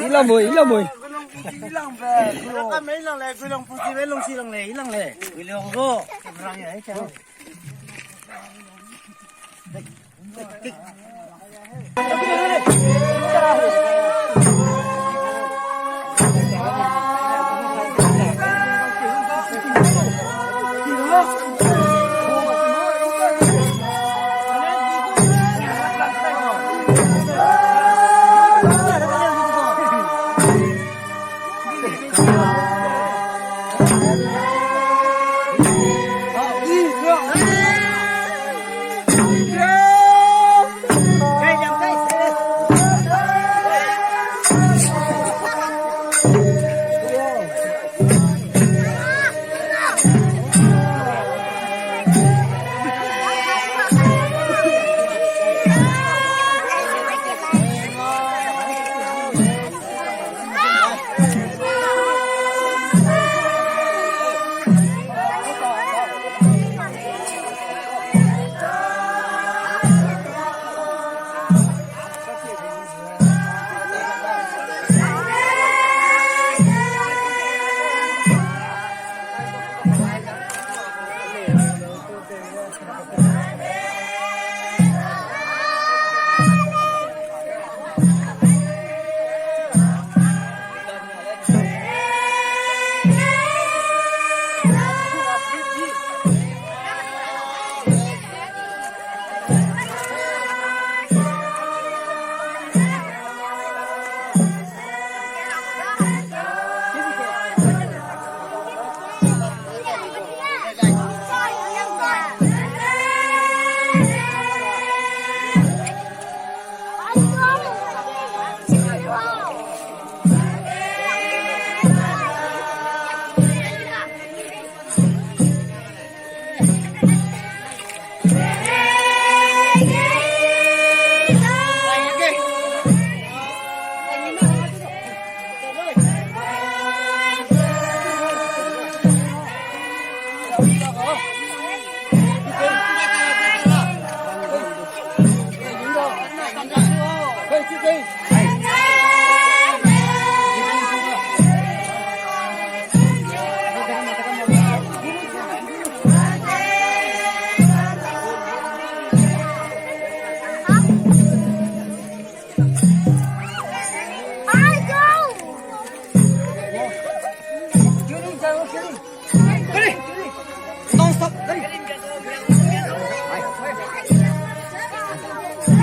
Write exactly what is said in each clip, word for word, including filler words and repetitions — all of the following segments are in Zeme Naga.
Ilamoi, ilamoi.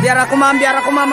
Biara kumam, biara kumam.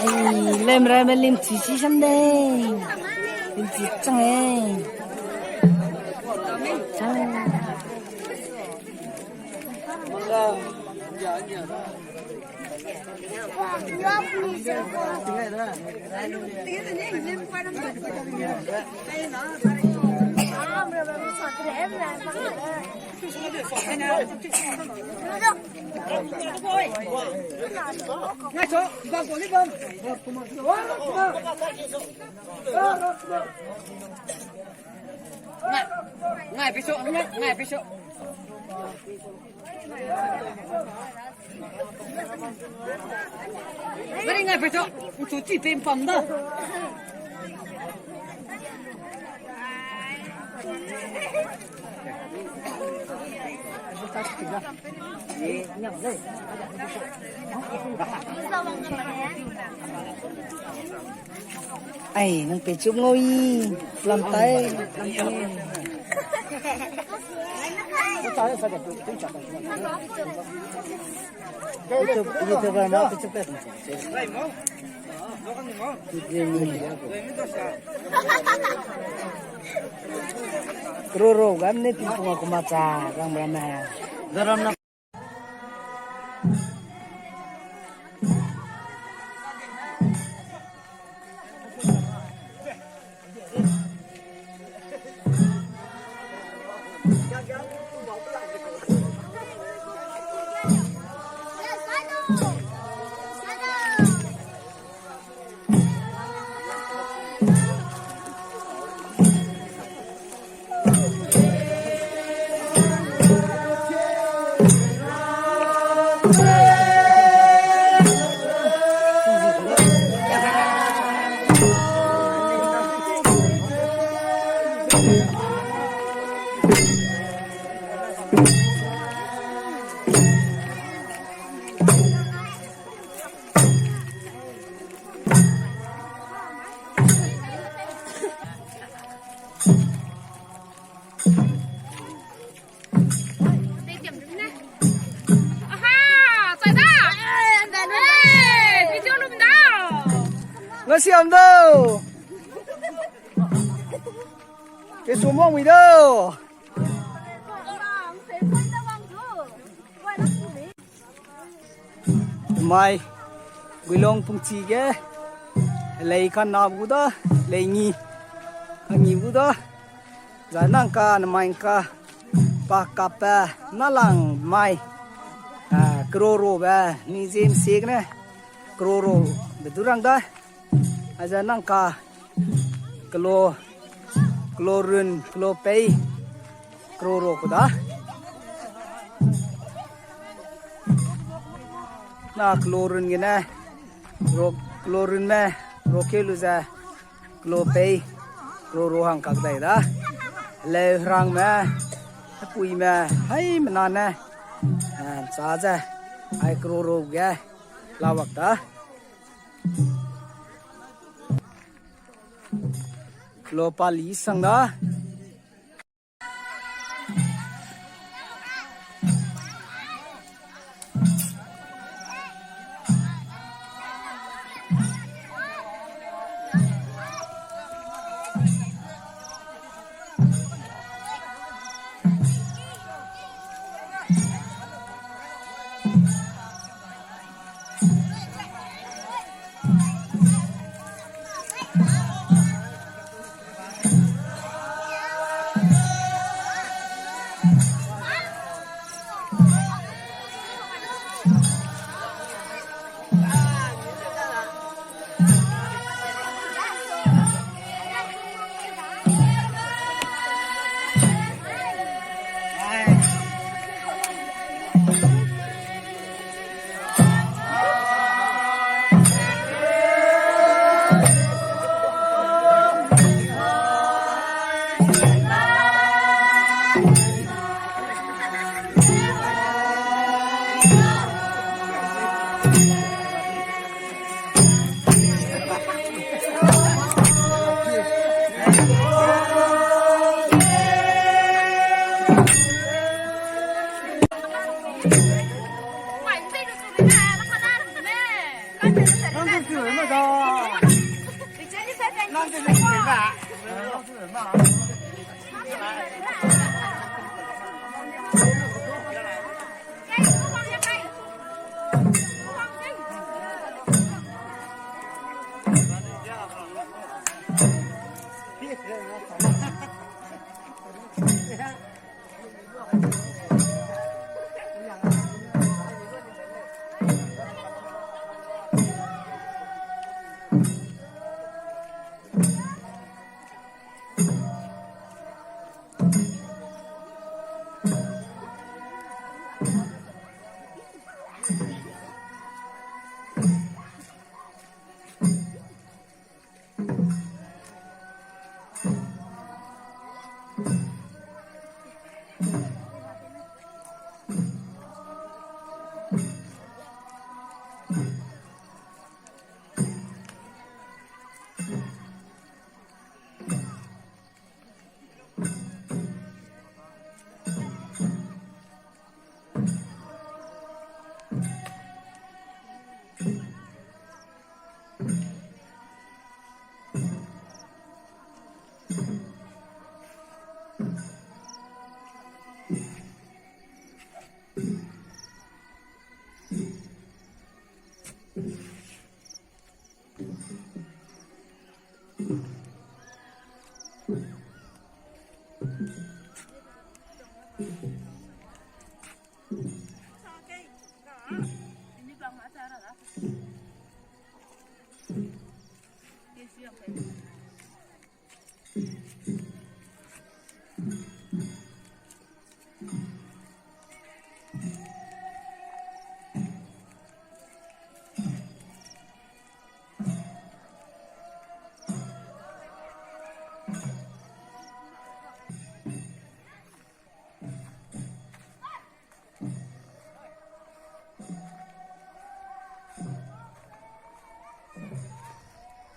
Ei, lemraime limchi si sam dei. Limchi chang ei. Chang. Ngai, ngai, piso, ngai, ngai, piso. Bari ngai, piso. Utu ti pem pam da. Ai, nang pechup ngau i, lam tai. YouTube, YouTuber ma pechup kai. Roro gam ne tingpung a kuma cha, rang bra me. Aha, chai da. Eh, video lum da. Ngasiam do. Ke sumong mi do. Mai, Guilong pungchi ge, lei ka na gu da, lei ngi, ka ngi gu da, za nang ka, na mai ka, pa kape, na lang mai, a, keroro be, ni zem sek ne, keroro be du rang da, a za nang ka, kelo, kelo run, kelo pei, keroro ku da. Na kelo run gene, ro, kelo run me, ro keu lu ze, kelo pei, keroro hang kak dai da. Leu rang me, pui me, hai mena ne, eh, cha ze, hai keroro ge, lawak da. Kelo pali sang da.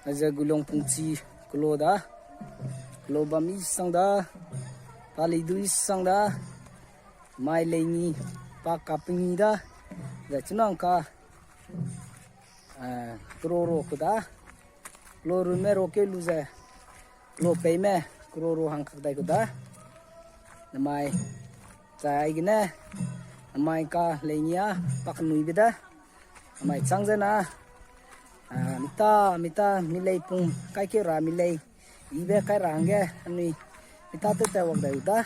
Aize Gulong Pungchi kelo da, kelo bam mi sang da, pa lei dui sang da, mai lei ni, pa kapeng ni da, zai chunang ka, eh, kero ro ku da, kelo rume ro keu lu ze, kelo peime kero ro hang kak dai ku da, namai, zai aigene, namai ka lei ni a, pak nui be da, namai chang ze na, ah, mita, mita, mi lei pung, kai keu ra mi lei, ibe kai ra hangge, anui, mita tew tat wak dai u da.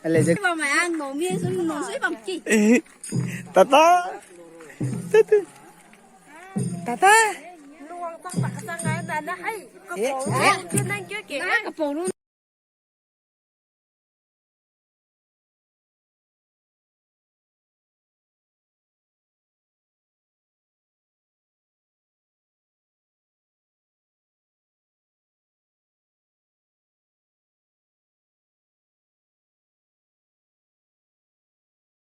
Ale je. Bam mai ang no mi sun no sui bam ki. Tata. Tata. Tata. Nuang tak tak sang ai na na hai. Ka pau. Ke nang ke ke. Ka pau lu.